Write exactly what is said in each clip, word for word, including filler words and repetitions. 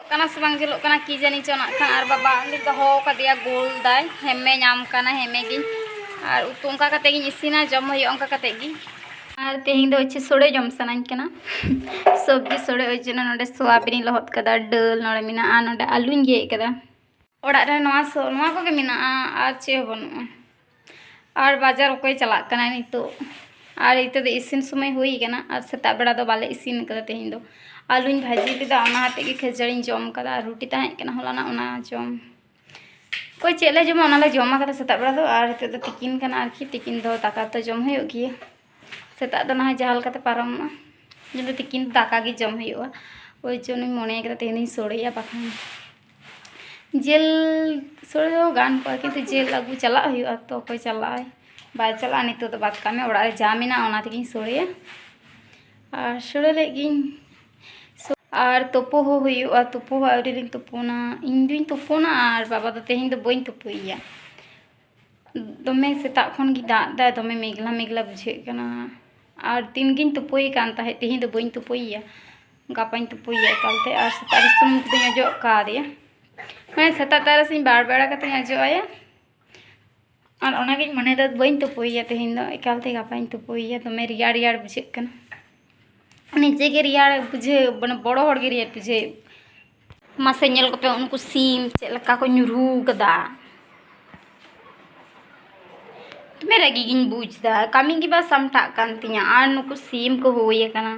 ᱠᱟᱱᱟ ᱥᱮ ᱵᱟᱝ ᱡᱩᱞᱩᱜ ᱠᱟᱱᱟ ᱠᱤ ᱡᱟᱹᱱᱤ ᱪᱚ ᱱᱟᱜ ᱠᱷᱟᱱ᱾ ᱟᱨ ᱵᱟᱵᱟ ᱚᱸᱰᱮ ᱫᱚᱦᱚ ᱠᱟᱫᱮᱭᱟ, ᱜᱳᱞ ᱫᱟᱭ, ᱦᱮᱢᱮ ᱧᱟᱢ ᱠᱟᱱᱟ, ᱦᱮᱢᱮ ᱜᱤᱧ᱾ ᱟᱨ ᱩᱛᱩ ᱚᱱᱠᱟ ᱠᱟᱛᱮ ᱜᱤᱧ ᱤᱥᱤᱱᱟ, ᱡᱚᱢ ᱦᱩᱭᱩᱜᱼᱟ ᱚᱱᱠᱟ ᱠᱟᱛᱮ ᱜᱮ᱾ ᱟᱨ ᱛᱮᱦᱮᱧ ᱫᱚ ᱦᱚᱪᱪᱷᱮ ᱥᱚᱲᱮ ᱡᱚᱢ ᱥᱟᱱᱟᱧ ᱠᱟᱱᱟ᱾ ᱥᱚᱵᱽᱡᱤ ᱥᱚᱲᱮ, ᱳᱭ ᱡᱚᱱᱱᱚ ᱱᱚᱰᱮ ᱥᱚᱣᱟᱵᱤᱱᱤᱧ ᱞᱚᱦᱚᱫ ᱠᱟᱫᱟ, ᱰᱟᱹᱞ ᱱᱚᱰᱮ ᱢᱮᱱᱟᱜᱼᱟ, ᱱᱚᱰᱮ ᱟᱹᱞᱩᱧ ᱜᱮᱫ ᱠᱟᱫᱟ᱾ ᱚᱲᱟᱜ ᱨᱮ ᱱᱚᱣᱟ ᱥᱚ-, ᱱᱚᱣᱟ ᱠᱚᱜᱮ ᱢᱮᱱᱟᱜᱼᱟ, ᱟᱨ ᱪᱮᱫ ᱦᱚᱸ ᱵᱟᱹᱱᱩᱜᱼᱟ᱾ ᱟᱨ ᱵᱟᱡᱟᱨ ᱚᱠᱚᱭ ᱪᱟᱞᱟᱜ ᱠᱟᱱᱟ ᱱᱤᱛᱚᱜ? ᱟᱨ ᱱᱤᱛᱚᱜ ᱫᱚ ᱤᱥᱤᱱ ᱥᱚᱢᱚᱭ ᱦᱩᱭ ᱠᱟᱱᱟ, ᱟᱨ ᱥᱮᱛᱟᱜ ᱵᱮᱲᱟ ᱫᱚ ᱵᱟᱞᱮ ᱤᱥᱤᱱ ᱠᱟᱫᱟ ᱛᱮᱦᱮᱧ ᱫᱚ᱾ ᱟᱹᱞᱩᱧ ᱵᱷᱟᱹᱡᱤ ᱞᱮᱫᱟ, ᱚᱱᱟ ᱟᱛᱮᱫ ᱜᱮ ᱠᱷᱟᱹᱡᱟᱹᱲᱤᱧ ᱡᱚᱢ ᱠᱟᱫᱟ, ᱟᱨ ᱨᱩᱴᱤ ᱛᱟᱦᱮᱸ ᱠᱟᱱᱟ ᱦᱚᱞᱟᱱᱟᱜ, ᱚᱱᱟ ᱡᱚᱢ᱾ ᱚᱠᱚᱭ ᱪᱮᱫ ᱞᱮ ᱡᱚᱢᱟ, ᱚᱱᱟᱞᱮ ᱡᱚᱢ ᱠᱟᱫᱟ ᱥᱮᱛᱟᱜ ᱵᱮᱲᱟ ᱫᱚ᱾ ᱟᱨ ᱱᱤᱛᱚᱜ ᱫᱚ ᱛᱤᱠᱤᱱ ᱠᱟᱱᱟ ᱟᱨᱠᱤ, ᱛᱤᱠᱤᱱ ᱫᱚ ᱫᱟᱠᱟ ᱩᱛᱩ ᱡᱚᱢ ᱦᱩᱭᱩᱜ ᱜᱮᱭᱟ᱾ ᱥᱮᱛᱟᱜ ᱫᱚ ᱱᱟᱦᱚᱭ ᱡᱟᱦᱟᱸ ᱞᱮᱠᱟᱛᱮ ᱯᱟᱨᱚᱢᱚᱜᱼᱟ, ᱠᱤᱱᱛᱩ ᱛᱤᱠᱤᱱ ᱫᱚ ᱫᱟᱠᱟ ᱜᱮ ᱡᱚᱢ ᱦᱩᱭᱩᱜᱼᱟ᱾ ᱳᱭ ᱡᱚᱱᱱᱚᱧ ᱢᱚᱱᱮ ᱠᱟᱫᱟ ᱛᱮᱦᱮᱧ ᱫᱚᱧ ᱥᱚᱲᱮᱭᱟ, ᱵᱟᱠᱷᱟᱱ ᱡᱤᱞ ᱥᱚᱲᱮ ᱫᱚ ᱜᱟᱱ ᱠᱚᱜᱼᱟ, ᱠᱤᱱᱛᱩ ᱡᱤᱞ ᱟᱹᱜᱩ ᱪᱟᱞᱟᱜ ᱦᱩᱭᱩᱜᱼᱟ, ᱛᱚ ᱚᱠᱚᱭ ᱪᱟᱞᱟᱜᱼᱟᱭ? ᱵᱟᱭ ᱪᱟᱞᱟᱜᱼᱟ᱾ ᱱᱤᱛᱚᱜ ᱫᱚ ᱵᱟᱫ ᱠᱟᱜ ᱢᱮ, ᱚᱲᱟᱜ ᱨᱮ ᱡᱟ ᱢᱮᱱᱟᱜᱼᱟ ᱚᱱᱟ ᱛᱮᱜᱮᱧ ᱥᱚᱲᱮᱭᱟ᱾ ᱟᱨ ᱥᱚᱲᱮ ᱞᱮᱫ ᱜᱤᱧ᱾ ᱟᱨ ᱛᱩᱯᱩ ᱦᱚᱸ ᱦᱩᱭᱩᱜᱼᱟ, ᱛᱩᱯᱩ ᱦᱚᱸ ᱟᱹᱣᱨᱤ ᱞᱤᱧ ᱛᱩᱯᱩᱱᱟ᱾ ᱤᱧ ᱫᱩᱧ ᱛᱩᱯᱩᱱᱟ, ᱟᱨ ᱵᱟᱵᱟ ᱫᱚ ᱛᱮᱦᱮᱧ ᱫᱚ ᱵᱟᱹᱧ ᱛᱩᱯᱩᱭᱮᱭᱟ᱾ ᱫᱚᱢᱮ ᱥᱮᱛᱟᱜ ᱠᱷᱚᱱ ᱜᱮ ᱫᱟᱜ ᱫᱟᱭ, ᱫᱚᱢᱮ ᱢᱮᱜᱷᱞᱟ ᱢᱮᱜᱷᱞᱟ ᱵᱩᱡᱷᱟᱹᱜ ᱠᱟᱱᱟ᱾ ᱟᱨ ᱫᱤᱱ ᱜᱤᱧ ᱛᱩᱯᱩᱭᱮ ᱠᱟᱱ ᱛᱟᱦᱮᱸᱫ, ᱛᱮᱦᱮᱧ ᱫᱚ ᱵᱟᱹᱧ ᱛᱩᱯᱩᱭᱮᱭᱟ, ᱜᱟᱯᱟᱧ ᱛᱩᱯᱩᱭᱮᱭᱟ ᱮᱠᱟᱞᱛᱮ᱾ ᱟᱨ ᱥᱮᱛᱟᱜ ᱨᱮ ᱥᱩᱱᱩᱢ ᱠᱚᱫᱚᱧ ᱚᱡᱚᱜ ᱠᱟᱣᱫᱮᱭᱟ, ᱢᱟᱱᱮ ᱥᱮᱛᱟᱜ ᱛᱟᱨᱟᱥᱤᱧ ᱵᱟᱨ ᱵᱮᱲᱟ ᱠᱟᱛᱮᱧ ᱚᱡᱚᱜ ᱟᱭᱟ᱾ ᱟᱨ ᱚᱱᱟᱜᱤᱧ ᱢᱚᱱᱮᱭᱮᱫᱟ ᱵᱟᱹᱧ ᱛᱩᱯᱩᱭᱮᱭᱟ ᱛᱮᱦᱮᱧ ᱫᱚ, ᱮᱠᱟᱞᱛᱮ ᱜᱟᱯᱟᱧ ᱛᱩᱯᱩᱭᱮᱭᱟ᱾ ᱫᱚᱢᱮ ᱨᱮᱭᱟᱲ ᱨᱮᱭᱟᱲ ᱵᱩᱡᱷᱟᱹᱜ ᱠᱟᱱᱟ, ᱱᱤᱡᱮ ᱜᱮ ᱨᱮᱭᱟᱲ ᱵᱩᱡᱷᱟᱹᱣ, ᱢᱟᱱᱮ ᱵᱚᱲᱚ ᱦᱚᱲ ᱜᱮ ᱨᱮᱭᱟᱲ ᱵᱩᱡᱷᱟᱹᱣ᱾ ᱢᱟᱥᱮ ᱧᱮᱞ ᱠᱚᱯᱮ, ᱩᱱᱠᱩ ᱥᱤᱢ ᱪᱮᱫ ᱞᱮᱠᱟ ᱠᱚ ᱧᱩᱨᱦᱩ ᱠᱟᱫᱟ᱾ ᱫᱚᱢᱮ ᱨᱟᱹᱜᱤ ᱜᱤᱧ ᱵᱩᱡᱽ ᱮᱫᱟ, ᱠᱟᱹᱢᱤ ᱜᱮ ᱵᱟᱝ ᱥᱟᱢᱴᱟᱜ ᱠᱟᱱ ᱛᱤᱧᱟ᱾ ᱟᱨ ᱱᱩᱠᱩ ᱥᱤᱢ ᱠᱚ ᱦᱩᱭ ᱟᱠᱟᱱᱟ,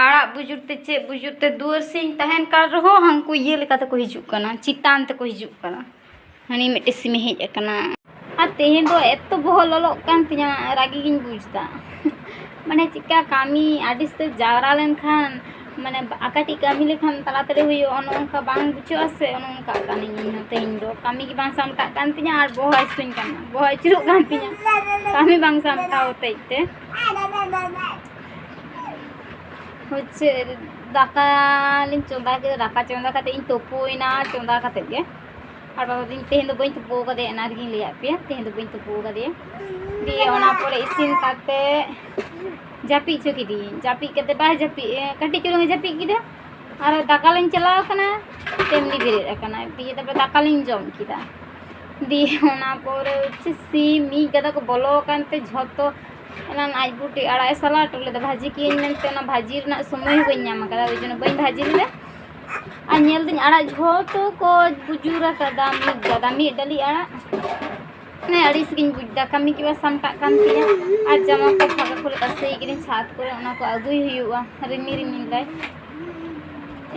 ᱟᱲᱟᱜ ᱵᱩᱡᱩᱨ ᱛᱮ ᱪᱮᱫ ᱵᱩᱡᱩᱨ ᱛᱮ ᱫᱩᱣᱟᱹᱨ ᱥᱮᱫ ᱤᱧ ᱛᱟᱦᱮᱱ ᱠᱟᱱ ᱨᱮᱦᱚᱸ ᱦᱟᱱᱠᱩ ᱤᱭᱟᱹ ᱞᱮᱠᱟ ᱛᱮᱠᱚ ᱦᱤᱡᱩᱜ ᱠᱟᱱᱟ, ᱪᱮᱛᱟᱱ ᱛᱮᱠᱚ ᱦᱤᱡᱩᱜ ᱠᱟᱱᱟ᱾ ᱦᱟᱹᱱᱤ ᱢᱤᱫᱴᱮᱱ ᱥᱤᱢᱮ ᱦᱮᱡ ᱟᱠᱟᱱᱟ᱾ ᱟᱨ ᱛᱮᱦᱮᱧ ᱫᱚ ᱮᱛᱚ ᱵᱚᱦᱚᱜ ᱞᱚᱞᱚᱜ ᱠᱟᱱ ᱛᱤᱧᱟ, ᱨᱟᱹᱜᱤ ᱜᱤᱧ ᱵᱩᱡᱽ ᱮᱫᱟ᱾ ᱢᱟᱱᱮ ᱪᱮᱫᱠᱟ ᱠᱟᱹᱢᱤ ᱟᱹᱰᱤ ᱩᱥᱛᱟᱹᱨ ᱡᱟᱣᱨᱟ ᱞᱮᱱᱠᱷᱟᱱ, ᱢᱟᱱᱮ ᱵᱟ-, ᱠᱟᱹᱴᱤᱡ ᱠᱟᱹᱢᱤ ᱞᱮᱠᱷᱟᱱ ᱛᱟᱲᱟᱛᱟᱲᱤ ᱦᱩᱭᱩᱜᱼᱟ, ᱚᱱᱮ ᱚᱱᱠᱟ ᱵᱟᱝ ᱵᱩᱡᱷᱟᱹᱜᱼᱟ ᱥᱮ? ᱚᱱᱮ ᱚᱱᱠᱟᱜ ᱠᱟᱹᱱᱟᱹᱧ ᱤᱧ ᱦᱚᱸ᱾ ᱛᱮᱦᱮᱧ ᱫᱚ ᱠᱟᱹᱢᱤ ᱜᱮ ᱵᱟᱝ ᱥᱟᱢᱴᱟᱜ ᱠᱟᱱ ᱛᱤᱧᱟ ᱟᱨ ᱵᱚᱦᱚᱜ ᱦᱟᱹᱥᱩᱧ ᱠᱟᱱᱟ, ᱵᱚᱦᱚᱜ ᱟᱹᱪᱩᱨᱚᱜ ᱠᱟᱱ ᱛᱤᱧᱟ ᱠᱟᱹᱢᱤ ᱵᱟᱝ ᱥᱟᱢᱴᱟᱣ ᱦᱚᱛᱮᱡ ᱛᱮ᱾ ᱦᱚᱪᱪᱷᱮ, ᱫᱟᱠᱟ ᱞᱤᱧ ᱪᱚᱸᱫᱟ ᱠᱮᱫᱟ, ᱫᱟᱠᱟ ᱪᱚᱸᱫᱟ ᱠᱟᱛᱮ ᱤᱧ ᱛᱩᱯᱩᱭᱮᱱᱟ, ᱪᱚᱸᱫᱟ ᱠᱟᱛᱮ ᱜᱮ᱾ ᱟᱨ ᱵᱟᱵᱟ ᱫᱚ ᱛᱮᱦᱮᱧ ᱫᱚ ᱵᱟᱹᱧ ᱛᱩᱯᱩ ᱠᱟᱫᱮᱭᱟ, ᱮᱱᱟ ᱨᱮᱜᱤᱧ ᱞᱟᱹᱭᱟᱫ ᱯᱮᱭᱟ, ᱛᱮᱦᱮᱧ ᱫᱚ ᱵᱟᱹᱧ ᱛᱩᱯᱩ ᱠᱟᱫᱮᱭᱟ᱾ ᱫᱤᱭᱮ ᱚᱱᱟ ᱯᱚᱨᱮ ᱤᱥᱤᱱ ᱠᱟᱛᱮ ᱡᱟᱹᱯᱤᱫ ᱦᱚᱪᱚ ᱠᱤᱫᱤᱭᱟᱹᱧ, ᱡᱟᱹᱯᱤᱫ ᱠᱟᱛᱮ ᱵᱟᱭ ᱡᱟᱹᱯᱤᱫ, ᱠᱟᱹᱴᱤᱡ ᱪᱩᱞᱩᱝ ᱮ ᱡᱟᱹᱯᱤᱫ ᱠᱮᱫᱟ᱾ ᱟᱨ ᱫᱟᱠᱟ ᱞᱤᱧ ᱪᱟᱞᱟᱣ ᱠᱟᱱᱟ, ᱛᱮᱢᱱᱤ ᱵᱮᱨᱮᱫ ᱟᱠᱟᱱᱟ᱾ ᱫᱤᱭᱮ ᱛᱟᱨᱯᱚᱨᱮ ᱫᱟᱠᱟ ᱞᱤᱧ ᱡᱚᱢ ᱠᱮᱫᱟ᱾ ᱫᱤᱭᱮ ᱚᱱᱟ ᱯᱚᱨᱮ ᱦᱚᱪᱪᱷᱮ ᱥᱤᱢ ᱢᱤᱫ ᱜᱟᱫᱟ ᱠᱚ ᱵᱚᱞᱚ ᱟᱠᱟᱱ ᱛᱮ ᱡᱷᱚᱛᱚ ᱮᱱᱟᱱ ᱟᱡ ᱵᱩᱴᱤ ᱟᱲᱟᱜ ᱮ ᱥᱟᱞᱟ ᱦᱚᱴᱚ ᱞᱮᱫᱟ ᱵᱷᱟᱹᱡᱤ ᱠᱤᱭᱟᱹᱧ ᱢᱮᱱᱛᱮ, ᱚᱱᱟ ᱵᱷᱟᱹᱡᱤ ᱨᱮᱱᱟᱜ ᱥᱚᱢᱚᱭ ᱦᱚᱸ ᱵᱟᱹᱧ ᱧᱟᱢ ᱟᱠᱟᱫᱟ, ᱳᱭ ᱡᱚᱱᱱᱚ ᱵᱟᱹᱧ ᱵᱷᱟᱹᱡᱤ ᱞᱮᱫᱟ᱾ ᱟᱨ ᱧᱮᱞ ᱫᱟᱹᱧ ᱟᱲᱟᱜ ᱡᱷᱚᱛᱚ ᱠᱚ ᱵᱩᱡᱩᱨ ᱟᱠᱟᱫᱟ, ᱢᱤᱫ ᱜᱟᱫᱟ ᱢᱤᱫ ᱰᱟᱹᱞᱤᱡ ᱟᱲᱟᱜ᱾ ᱢᱟᱱᱮ ᱟᱹᱲᱤᱥ ᱜᱤᱧ ᱵᱩᱡᱽ ᱮᱫᱟ, ᱠᱟᱹᱢᱤ ᱠᱤ ᱵᱟᱝ ᱥᱟᱢᱴᱟᱜ ᱠᱟᱱ ᱛᱤᱧᱟ᱾ ᱟᱨ ᱡᱟᱢᱟ ᱠᱚ ᱯᱷᱟᱸᱠᱟ ᱠᱚᱨᱮ ᱛᱟᱥᱮ ᱠᱤᱫᱟᱹᱧ ᱪᱷᱟᱫᱽ ᱠᱚᱨᱮ, ᱚᱱᱟ ᱠᱚ ᱟᱹᱜᱩᱭ ᱦᱩᱭᱩᱜᱼᱟ, ᱨᱤᱢᱤᱞ ᱨᱤᱢᱤᱞ ᱫᱟᱭ᱾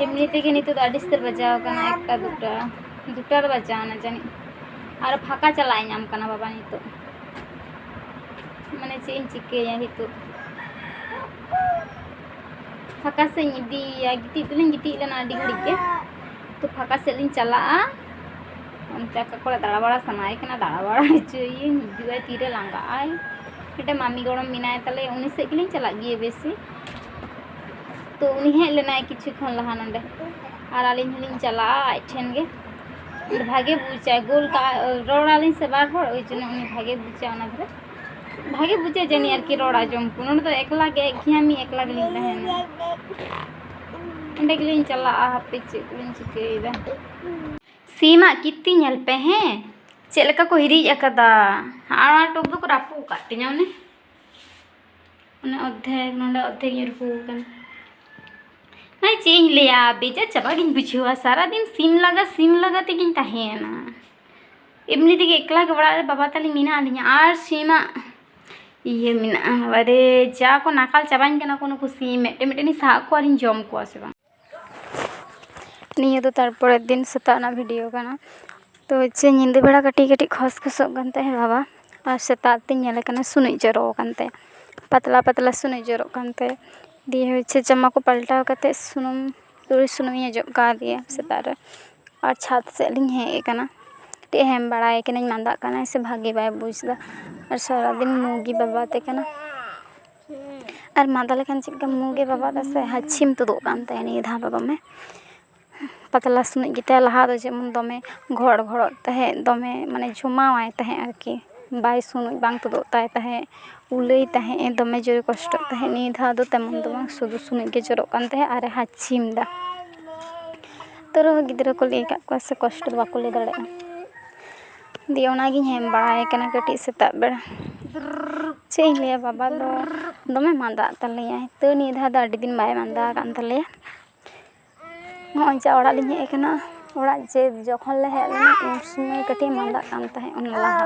ᱮᱢᱱᱤ ᱛᱮᱜᱮ ᱱᱤᱛᱚᱜ ᱫᱚ ᱟᱹᱰᱤ ᱩᱥᱛᱟᱹᱨ ᱵᱟᱡᱟᱣ ᱠᱟᱱᱟ, ᱮᱠᱴᱟ ᱫᱩᱴᱟ, ᱫᱩᱴᱟ ᱨᱮ ᱵᱟᱡᱟᱣ ᱮᱱᱟ ᱡᱟᱹᱱᱤᱡ᱾ ᱟᱨ ᱯᱷᱟᱸᱠᱟ ᱪᱟᱞᱟᱜ ᱤᱧ ᱧᱟᱢ ᱠᱟᱱᱟ ᱵᱟᱵᱟ ᱱᱤᱛᱚᱜ, ᱢᱟᱱᱮ ᱪᱮᱫ ᱤᱧ ᱪᱤᱠᱟᱹᱭᱟ ᱱᱤᱛᱚᱜ? ᱯᱷᱟᱸᱠᱟ ᱥᱮᱫ ᱤᱧ ᱤᱫᱤᱭᱮᱭᱟ, ᱜᱤᱛᱤᱡ ᱫᱚᱞᱤᱧ ᱜᱤᱛᱤᱡ ᱞᱮᱱᱟ ᱟᱹᱰᱤ ᱜᱷᱟᱹᱲᱤᱡ ᱜᱮ, ᱛᱚ ᱯᱷᱟᱸᱠᱟ ᱥᱮᱫ ᱞᱤᱧ ᱪᱟᱞᱟᱜᱼᱟ᱾ ᱚᱱᱛᱮ ᱚᱠᱟ ᱠᱚᱨᱮ ᱫᱟᱬᱟ ᱵᱟᱲᱟ ᱥᱟᱱᱟᱭᱮ ᱠᱟᱱᱟ, ᱫᱟᱬᱟ ᱵᱟᱲᱟ ᱦᱚᱪᱚᱭᱮᱭᱟᱹᱧ, ᱦᱤᱡᱩᱜᱼᱟᱭ ᱛᱤᱨᱮ ᱞᱟᱸᱜᱟᱜ ᱟᱭ᱾ ᱢᱤᱫᱴᱮᱱ ᱢᱟᱢᱤ ᱜᱚᱲᱚᱢ ᱢᱮᱱᱟᱭ ᱛᱟᱞᱮᱭᱟ, ᱩᱱᱤ ᱥᱮᱫ ᱜᱮᱞᱤᱧ ᱪᱟᱞᱟᱜ ᱜᱮᱭᱟ ᱵᱮᱥᱤ᱾ ᱛᱚ ᱩᱱᱤ ᱦᱮᱡ ᱞᱮᱱᱟᱭ ᱠᱤᱪᱷᱩ ᱠᱷᱚᱱ ᱞᱟᱦᱟ ᱱᱚᱰᱮ, ᱟᱨ ᱟᱹᱞᱤᱧ ᱦᱚᱸᱞᱤᱧ ᱪᱟᱞᱟᱜᱼᱟ ᱟᱡ ᱴᱷᱮᱱ ᱜᱮ᱾ ᱚᱸᱰᱮ ᱵᱷᱟᱜᱮ ᱵᱩᱡᱟᱭ, ᱜᱳᱞ ᱠᱟᱜᱼᱟ, ᱨᱚᱲ ᱟᱹᱞᱤᱧ ᱥᱮ ᱵᱟᱨ ᱦᱚᱲ, ᱳᱭ ᱡᱚᱱᱱᱚ ᱩᱱᱤ ᱵᱷᱟᱜᱮ ᱵᱩᱡᱟᱭ ᱚᱱᱟ ᱫᱷᱟᱨᱮ᱾ ᱵᱷᱟᱜᱮ ᱵᱩᱡᱟᱭ ᱡᱟᱹᱱᱤᱡ ᱟᱨᱠᱤ ᱨᱚᱲ ᱟᱸᱡᱚᱢ ᱠᱚ᱾ ᱱᱚᱰᱮ ᱫᱚ ᱮᱠᱞᱟ ᱜᱮ ᱮᱠᱜᱷᱮᱭᱟᱢᱤ ᱮᱠᱞᱟ ᱜᱮᱞᱤᱧ ᱛᱟᱦᱮᱱᱟ᱾ ᱚᱸᱰᱮ ᱜᱮᱞᱤᱧ ᱪᱟᱞᱟᱜᱼᱟ, ᱦᱟᱯᱮ ᱪᱮᱫ ᱠᱚᱞᱤᱧ ᱪᱤᱠᱟᱹᱭᱮᱫᱟ᱾ ᱥᱤᱢᱟᱜ ᱠᱤᱨᱛᱤ ᱧᱮᱞ ᱯᱮ ᱦᱮᱸ, ᱪᱮᱫ ᱞᱮᱠᱟ ᱠᱚ ᱦᱤᱨᱤᱡ ᱟᱠᱟᱫᱟ᱾ ᱟᱨ ᱚᱱᱟ ᱴᱚᱯ ᱫᱚᱠᱚ ᱨᱟᱹᱯᱩᱫ ᱟᱠᱟᱫ ᱛᱤᱧᱟ, ᱚᱱᱮ ᱚᱱᱮ ᱚᱨᱫᱷᱮᱠ ᱱᱚᱰᱮ ᱚᱨᱫᱷᱮᱠ ᱧᱩᱨᱦᱩ ᱟᱠᱟᱱᱟ᱾ ᱢᱟᱱᱮ ᱪᱮᱫ ᱤᱧ ᱞᱟᱹᱭᱟ, ᱵᱮᱡᱟᱨ ᱪᱟᱵᱟ ᱜᱤᱧ ᱵᱩᱡᱷᱟᱹᱣᱟ, ᱥᱟᱨᱟᱫᱤᱱ ᱥᱤᱢ ᱞᱟᱜᱟ ᱥᱤᱢ ᱞᱟᱜᱟ ᱛᱮᱜᱤᱧ ᱛᱟᱦᱮᱸᱭᱮᱱᱟ᱾ ᱮᱢᱱᱤ ᱛᱮᱜᱮ ᱮᱠᱞᱟ ᱜᱮ ᱚᱲᱟᱜ ᱨᱮ ᱵᱟᱵᱟ ᱛᱟᱹᱞᱤᱧ ᱢᱮᱱᱟᱜ ᱞᱤᱧᱟ, ᱟᱨ ᱥᱤᱢᱟᱜ ᱤᱭᱟᱹ ᱢᱮᱱᱟᱜᱼᱟ᱾ ᱵᱟᱨᱮ ᱡᱟ ᱠᱚ ᱱᱟᱠᱟᱞ ᱪᱟᱵᱟᱧ ᱠᱟᱱᱟ ᱠᱚ ᱱᱩᱠᱩ ᱥᱤᱢ, ᱢᱤᱫᱴᱮᱱ ᱢᱤᱫᱴᱮᱱᱤᱧ ᱥᱟᱵ ᱠᱚᱣᱟ ᱟᱨᱤᱧ ᱡᱚᱢ ᱠᱚᱣᱟ ᱥᱮ ᱵᱟᱝ᱾ ᱱᱤᱭᱟᱹ ᱫᱚ ᱛᱟᱨᱯᱚᱨᱮᱨ ᱫᱤᱱ ᱥᱮᱛᱟᱜ ᱨᱮᱱᱟᱜ ᱵᱷᱤᱰᱤᱭᱳ ᱠᱟᱱᱟ᱾ ᱛᱚ ᱪᱮ ᱧᱤᱫᱟᱹ ᱵᱮᱲᱟ ᱠᱟᱹᱴᱤᱡ ᱠᱟᱹᱴᱤᱡ ᱠᱷᱚᱥ ᱠᱷᱚᱥᱚᱜ ᱠᱟᱱ ᱛᱟᱦᱮᱸᱫ ᱵᱟᱵᱟ, ᱟᱨ ᱥᱮᱛᱟᱜ ᱛᱤᱧ ᱧᱮᱞᱮ ᱠᱟᱱᱟ ᱥᱩᱱᱩᱡ ᱡᱚᱨᱚ ᱟᱠᱟᱱ ᱛᱟᱭᱟ, ᱯᱟᱛᱞᱟ ᱯᱟᱛᱞᱟ ᱥᱩᱱᱩᱡ ᱡᱚᱨᱚᱜ ᱠᱟᱱ ᱛᱟᱭᱟ᱾ ᱫᱤᱭᱮ ᱦᱚᱪᱪᱷᱮ ᱡᱟᱢᱟ ᱠᱚ ᱯᱟᱞᱴᱟᱣ ᱠᱟᱛᱮ ᱥᱩᱱᱩᱢ ᱛᱩᱲᱤ ᱥᱩᱱᱩᱢᱤᱧ ᱚᱡᱚᱜ ᱠᱟᱣᱫᱮᱭᱟ ᱥᱮᱛᱟᱜ ᱨᱮ, ᱟᱨ ᱪᱷᱟᱫᱽ ᱥᱮᱫ ᱞᱤᱧ ᱦᱮᱡ ᱟᱠᱟᱱᱟ᱾ ᱠᱟᱹᱴᱤᱡ ᱦᱮᱢ ᱵᱟᱲᱟᱭ ᱠᱟᱹᱱᱟᱹᱧ, ᱢᱟᱸᱫᱟᱜ ᱠᱟᱱᱟᱭ ᱥᱮ ᱵᱷᱟᱜᱮ ᱵᱟᱭ ᱵᱩᱡᱽ ᱮᱫᱟ, ᱟᱨ ᱥᱟᱨᱟᱫᱤᱱ ᱢᱩ ᱜᱮ ᱵᱟᱵᱟᱛᱮ ᱠᱟᱱᱟ᱾ ᱟᱨ ᱢᱟᱸᱫᱟ ᱞᱮᱠᱷᱟᱱ ᱪᱮᱫ ᱞᱮᱠᱟ ᱢᱩ ᱜᱮ ᱵᱟᱵᱟᱫ ᱟᱥᱮ, ᱦᱟᱹᱪᱷᱤᱢ ᱛᱩᱫᱩᱜ ᱠᱟᱱ ᱛᱟᱭᱟ ᱱᱤᱭᱟᱹ ᱫᱷᱟᱣ ᱫᱚ ᱫᱚᱢᱮ᱾ ᱯᱟᱛᱞᱟ ᱥᱩᱱᱩᱡ ᱜᱮᱛᱟᱭᱟ, ᱞᱟᱦᱟ ᱫᱚ ᱡᱮᱢᱚᱱ ᱫᱚᱢᱮ ᱜᱷᱚᱲ ᱜᱷᱚᱲᱚᱜ ᱛᱟᱦᱮᱸᱫ, ᱫᱚᱢᱮ ᱢᱟᱱᱮ ᱡᱚᱢᱟᱣᱟᱭ ᱛᱟᱦᱮᱸᱫ ᱟᱨᱠᱤ, ᱵᱟᱭ ᱥᱩᱱᱩᱡ ᱵᱟᱝ ᱛᱩᱫᱩᱜ ᱛᱟᱭ ᱛᱟᱦᱮᱸᱫ, ᱩᱞᱟᱹᱭ ᱛᱟᱦᱮᱸᱫ ᱮ, ᱫᱚᱢᱮ ᱡᱳᱨᱮ ᱠᱚᱥᱴᱚᱜ ᱛᱟᱦᱮᱸᱫ᱾ ᱱᱤᱭᱟᱹ ᱫᱷᱟᱣ ᱫᱚ ᱛᱮᱢᱚᱱ ᱫᱚ ᱵᱟᱝ, ᱥᱩᱫᱷᱩ ᱥᱩᱱᱩᱡ ᱜᱮ ᱡᱚᱨᱚᱜ ᱠᱟᱱ ᱛᱟᱦᱮᱸᱫ ᱟᱨ ᱮ ᱦᱟᱹᱪᱷᱤᱢ ᱫᱟ᱾ ᱛᱟᱹᱣ ᱨᱮᱦᱚᱸ ᱜᱤᱫᱽᱨᱟᱹ ᱠᱚ ᱞᱟᱹᱭ ᱟᱠᱟᱫ ᱠᱚᱣᱟ ᱥᱮ, ᱠᱚᱥᱴᱚ ᱫᱚ ᱵᱟᱠᱚ ᱞᱟᱹᱭ ᱫᱟᱲᱮᱭᱟᱜᱼᱟ᱾ ᱫᱤᱭᱮ ᱚᱱᱟᱜᱤᱧ ᱦᱮᱢ ᱵᱟᱲᱟᱭᱮ ᱠᱟᱱᱟ ᱠᱟᱹᱴᱤᱡ ᱥᱮᱛᱟᱜ ᱵᱮᱲᱟ᱾ ᱪᱮᱫ ᱤᱧ ᱞᱟᱹᱭᱟ, ᱵᱟᱵᱟ ᱫᱚ ᱫᱚᱢᱮ ᱢᱟᱸᱫᱟᱜ ᱛᱟᱞᱮᱭᱟᱭ, ᱛᱟᱹᱣ ᱱᱤᱭᱟᱹ ᱫᱷᱟᱣ ᱫᱚ ᱟᱹᱰᱤ ᱫᱤᱱ ᱵᱟᱭ ᱢᱟᱸᱫᱟ ᱟᱠᱟᱱ ᱛᱟᱞᱮᱭᱟ᱾ ᱱᱚᱜᱼᱚᱭ ᱡᱮ ᱚᱲᱟᱜ ᱞᱤᱧ ᱦᱮᱡ ᱟᱠᱟᱱᱟ, ᱚᱲᱟᱜ ᱡᱮ ᱡᱚᱠᱷᱚᱱ ᱞᱮ ᱦᱮᱡ ᱞᱮᱱᱟ, ᱩᱱ ᱥᱚᱢᱚᱭ ᱠᱟᱹᱴᱤᱡ ᱢᱟᱸᱫᱟᱜ ᱠᱟᱱ ᱛᱟᱦᱮᱸᱫ, ᱚᱱᱟ ᱞᱟᱦᱟ᱾